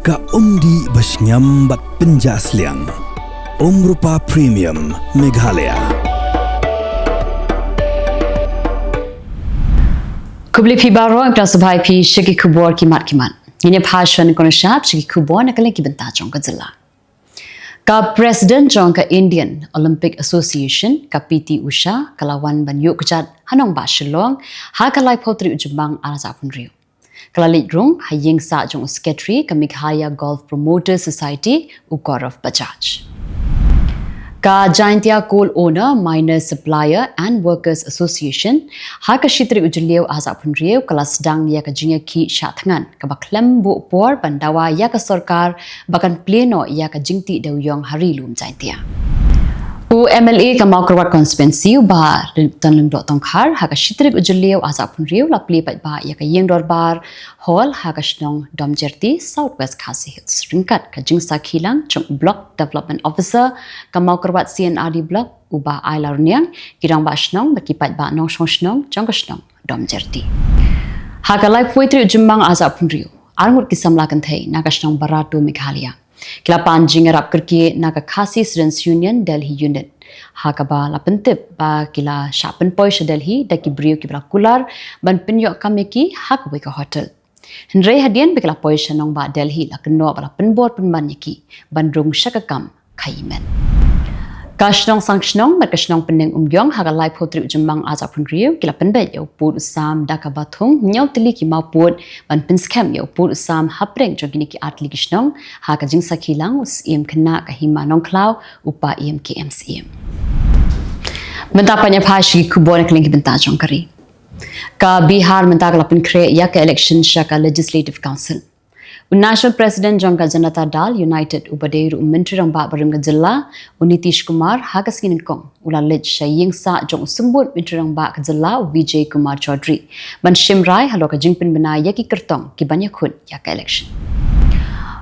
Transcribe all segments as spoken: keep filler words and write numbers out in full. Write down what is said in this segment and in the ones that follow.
Ka umdih ba shngiam bad pynjah sliang. Umrupa Premium Meghalaya. Khublei phi baroh, ngi pdiang sngewbha ïa phi sha ki khubor ki mat ki mat. Ngin ïa phai shuwa nyngkong nyngshap sha ki khubor na ka liang ki bynta jong ka jylla. Ka President jong ka Indian Olympic Association, ka P T Usha, ka la wan ban ïuh kjat ha nongbah Shillong ha ka laiphew tarik u Jymmang ar hajar arphew hynriew. Ka la leit rung ha ïing sah jong u Secretary ka Meghalaya Golf Promoters Society, u Gaurav Bajaj. Ka Jaintia Coal Owner, Miner, Supplier and Workers Association, ha ka shi tarik u Jylliew ar hajar arphew hynriew, ka la sdang ïa ka jingïakhih shah thngan kaba khlem buh por ban dawa ïa ka sorkar ba kan plie noh ïa ka jingtih dewïong ha Ri Lum Jaintia. U M L A ka Mawkyrwat Constituency, u Bah Tonlyndoh Tongkhar, ha ka shi tarik u Jylliew ar hajar arphew hynriew, la plie paidbah ïa ka ïing dorbar hall ha ka shnong Domjerti, South West Khasi Hills, ryngkat ka jingsakhi lang jong u Block Development Officer ka Mawkyrwat C and R D Block, u Bah Aila Runiang, ki rangbah shnong bad ki paidbah nongshong shnong jong ka shnong Domjerti. Ha ka laiphew tarik u Jymmang ar hajar arphew hynriew, arngut ki samla kynthei na ka shnong Barato, Meghalaya, ki la pan jingïarap kyrkieh na ka Khasi Students Union Delhi Unit, ha kaba la pyntip ba ki la shah pynpoi sha Delhi da ki briew kiba la kular ban pynïoh kam ïa ki ha kawei ka hotel. Hynrei hadien ba ki la poi sha nongbah Delhi, la kynnoh ba la pynbor pynman ïa ki ban rung sha ka kam khaïi met. Ka shnong Sangshnong bad ka shnong Pyndengumiong ha ka laiphew tarik u Jymmang ar hajar arphew hynriew, ki la pynbeit ïa u pud u sam da kaba thung hynñiew tylli ki mawpud ban pynskhem ïa u pud u sam hapdeng jong kine ki ar tylli ki shnong, ha ka jingsakhi lang u Syiem khynnah ka Hima Nongkhlaw, u Paiem K M Syiem. Mynta pat ngin ïa phai sha ki khubor na ka liang ki bynta jong ka ri. Ka Bihar mynta ka la pynkhreh ïa ka election sha ka Legislative Council. U National President jong ka Janata Dal United, uba dei ruh u Myntri Rangbah barim ka jylla, u Nitish Kumar, ha ka sngi nyngkong u la leit sha ïing sah jong u Symbud Myntri Rangbah ka jylla, u Vijay Kumar Chaudhary, ban shim rai halor ka jingpynbna ïa ki kyrtong kiban ïakhun ïa ka election.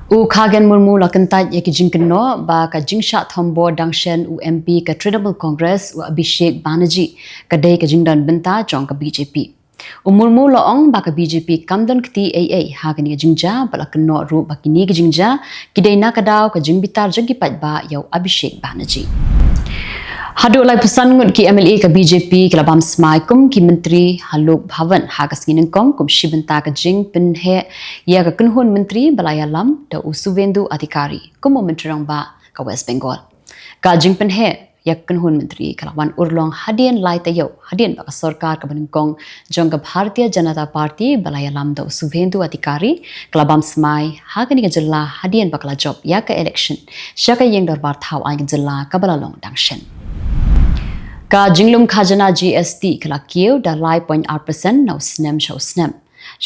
U Khagen Murmu la kyntait ïa ki jingkynnoh ba ka jingshah thombor dang shen u M P ka Trinamool Congress, u Abhishek Banerjee, ka dei ka jingdon bynta jong ka B J P. U Murmu la ong ba ka B J P kam don kti ei ei ha kane ka jingjia, bad la kynnoh ruh ba kine ki jingjia ki dei na ka daw ka jingbitar jong ki paidbah ïa u Abhishek Banerjee. Haduh laiphew san ngut ki M L A ka B J P ki la bam smai kum ki myntri ha Lok Bhavan ha ka sngi nyngkong, kum shi bynta ka jingpynheh ïa ka kynhun myntri ba la ïalam da u Suvendu Adhikari kum u Myntri Rangbah ka West Bengal. Ka jingpynheh ïa ka kynhun myntri ka la wan urlong hadien lai taïew, hadien ba ka sorkar kaba nyngkong jong ka Bharatiya Janata Party ba la ïalam da u Suvendu Adhikari ka la bam smai ha kane ka jylla hadien ba ka la jop ïa ka election sha ka ïing dorbar thaw aiñ ka jylla kaba la long dang shen. Ka jinglum khajna G S T ka la kiew da lai point ar percent na u snem sha u snem,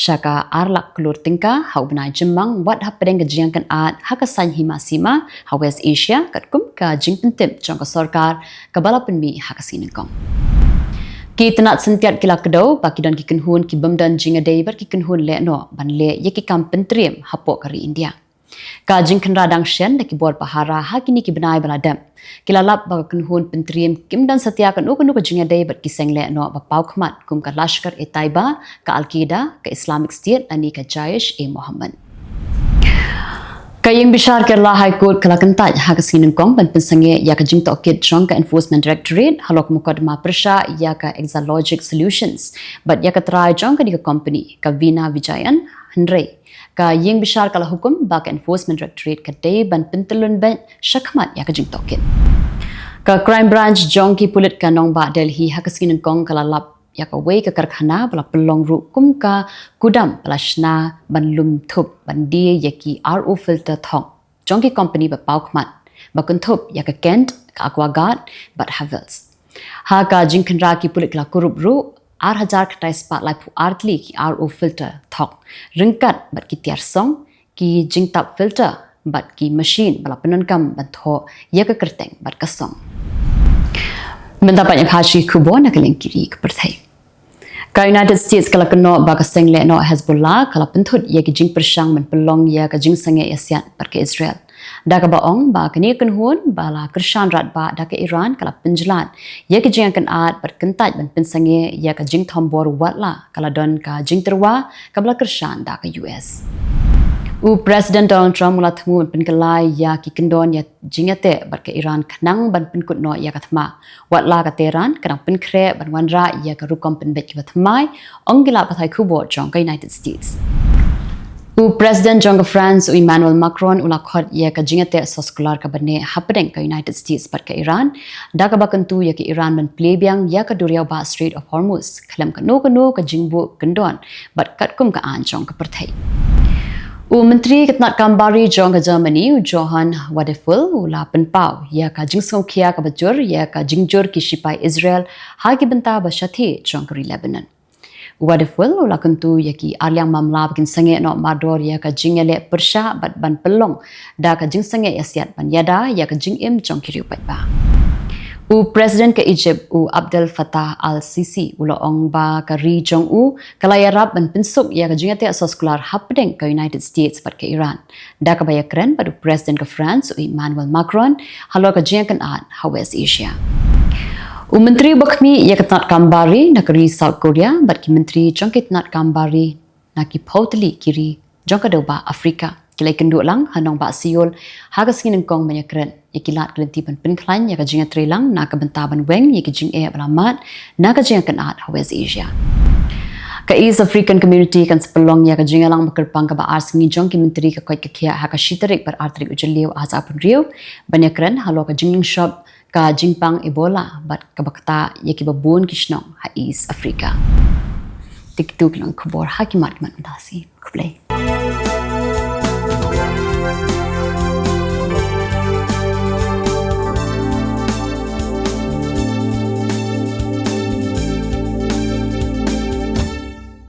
sha ka ar lak klur tyngka ha u bnai Jymmang, wat hapdeng ka jingïakynad ha ka saiñ hima sima ha West Asia, katkum ka jingpyntip jong ka sorkar kaba la pynmih ha ka sngi nyngkong. Ki tnat syntiat ki la kdew ba ki don ki kynhun ki bym don jingïadei bad ki kynhun lehnoh ban leh ïa ki kam pyntriem hapoh ka ri India. Ka jingkhynra dang shen da ki bor pahara ha kine ki bnai ba la dep, ki la lap ba ka kynhun pyntriem kim don satia kano kano ka jingïadei bad ki seng lehnoh ba paw khmat kum ka Lashkar-e-Taiba, ka Al-Qaeda, ka Islamic State lane ka Jaish-e-Mohammed. Ka ïing bishar Kerala High Court ka la kyntait ha ka sngi nyngkong ban pynsangeh ïa ka jingtohkit jong ka Enforcement Directorate halor ka mukotduma pyrshah ïa ka Exalogic Solutions bad ïa ka trai jong kane ka company, ka Veena Vijayan, hynrei ka ïing bishar ka la hukum ba ka Enforcement Directorate ka dei ban pyntyllun beit shakhmat ïa ka jingtohkit. Ka Crime Branch jong ki pulit ka nongbah Delhi ha ka sngi nyngkong ka la lap ïa kawei ka karkhana ba la pynlong ruh kum ka kudam ba la shna ban lum thup ban die ïa ki R O filter thok jong ki company ba paw khmat ba kynthup ïa ka Kent, ka Aquaguard bad Havells. Ha ka jingkhynra ki pulit ki la kurup ruh ar hajar khyndai spah laiphew ar tylli ki R O filter thok, ryngkat bad ki tiar song, ki jingtap filter bad ki machine ba la pyndonkam ban thoh ïa ka kyrteng bad ka song. Mynta pat ngin ïa phai sha ki khubor na ka liang ki ri ki pyrthei. Ka United States ka la kynnoh ba ka seng lehnoh Hezbollah ka la pynthut ïa ki jingpyrshang ban pynlong ïa ka jingsangeh ïasiat bad ka Israel, da kaba ong ba kane ka kynhun ba la kyrshan radbah da ka Iran ka la pynjlan ïa ka jingïakynad bad kyntait ban pynsangeh ïa ka jingthombor watla ka la don ka jingtyrwa kaba la kyrshan da ka U S. U President Donald Trump u la thmu ban pynkylla ïa ki kyndon ïa jingïateh bad ka Iran khnang ban pynkut noh ïa ka thma. Watla ka Tehran ka dang pynkhreh ban wanrah ïa ka rukom pynbeit kiba thymmai, ong ki lad pathai khubor jong ka United States. U President jong ka France u Emmanuel Macron u la khot ïa ka jingïateh soskular kaba neh hapdeng ka United States bad ka Iran, da kaba kyntu ïa ka Iran ban plie biang ïa ka duriaw ba Strait of Hormuz khlem kano kano ka jingbuh kyndon bad katkum ka aiñ jong ka pyrthei. U Myntri ka tnat kam bari jong ka Germany u Johann Wadephul u la pynpaw ïa ka jingsngewkhia kaba jur ïa ka jingjur ki shipai Israel ha ki bynta ba shathie jong ka ri Lebanon. U Wadephul u la kyntu ïa ki arliang mamla ba kin sangeh noh mardor ïa ka jingïaleh pyrshah bad ban pynlong da ka jingsangeh ïasiat ban ïada ïa ka jingim jong ki riew paidbah. U President ka Egypt u Abdel Fattah al-Sisi u la ong ba ka ri jong u ka la ïarap ban pynsuk ïa ka jingïateh soskular hapdeng ka United States bad ka Iran, da kaba ïakren bad u President ka France u Emmanuel Macron halor ka jingïakynad ha West Asia. U Myntri ba khmih ïa ka tnat kam bari na ka ri South Korea bad ki myntri jong ki tnat kam bari na ki phew tylli ki ri jong ka dewbah Afrika ki la ïakynduh lang ha nongbah Seoul ha ka sngi nyngkong ban ïakren ïa ki lad ki lynti ban pynkhlaiñ ïa ka jingïatreilang na ka bynta ban weng ïa ki jingeh ba la mad na ka jingïakynad ha West Asia. Ka East African Community kan sa pynlong ïa ka jingïalang ba kyrpang kaba ar sngi jong ki myntri ka koit ka khiah ha ka shi tarik bad ar tarik u Jylliew ar hajar arphew hynriew ban ïakren halor ka jinglungshop ka jingpang Ebola bad kaba ktah ïa kiba bun ki shnong ha East Africa. Te kitu ki long khubor ha ki mat ki mat mynta shi. Khublei.